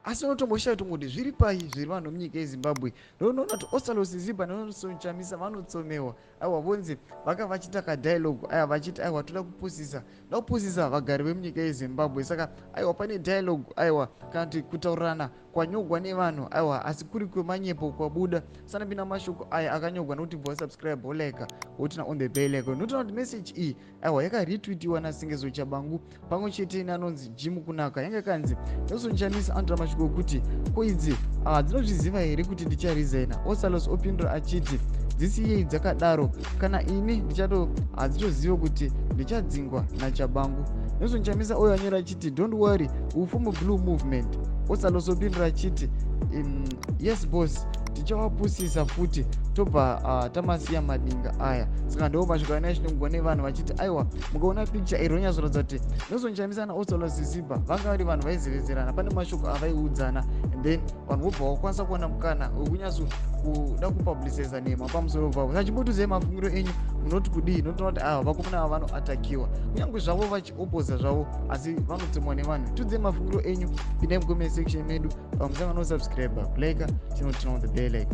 Asi unotomboshaya tongoti zviri pai zviri vanhu munyika yeZimbabwe. Ndonoona kuti Ostallos Siziba naNelson Chamisa vanotsomewa. Aiwa, vonzi vaka vachiita kadialogue, aiwa, vachiti aiwa, toda kupusisa, toda kupusisa vagari vemunyika yeZimbabwe. Saka aiwa, pane dialogue, aiwa, kana kuti kutaurirana kwanyogwa nevanhu, aiwa, asi kuri kwemanyepo kwabuda. Sanapinda mashoko aya akanyogwa nokuti bva wasubscribe, wolike, woturn on the bell icon. Notoona kuti message iyi, aiwa, yakaretweetiwa naSengezo Chabangu pamwe chete neanonzi Jim Kunaka. Yanga yakanzi Nelson Chamisa anotora mashoko ekuti, "Ko idzi dzinozviziva here kuti ndicharesigna?" Ostallos opindura achiti, "Dzisiyei dzakadaro, kana ini ndichato hadzitozive kuti ndichadzingwa naChabangu." Nelson Chamisa uyo anyora achiti, "Don't worry, we form blue movement." Ostallos opindura achiti, "Yes boss, tichawapusisa futi, tobva tamasiya madinga aya." Saka ndo mashoko ane achinongwa nevanhu vachiti aiwa, mukaona picture iri ronyatsoratidza kuti Nelson Chamisa naOstallos Siziba vanga vari vanhu vaizevezerana. Pane mashoko avaiudzana and then vanhu vobva vakwanisa kuwana mukana wekunyatso kuda kupubliciza nhema pamusoro pavo. Saka chimbotiudzai mafungiro enyu, munoti kudii? Notoona kuti ava vakomana ava vanoatakiwa, kunyange zvavo vachiopoza zvavo, asi vanotsemwa nevanhu. Tiudzai mafungiro enyu, pindai mucomment section medu. Pamusanga nosubscribe, kulike, chinoturn on the bell icon.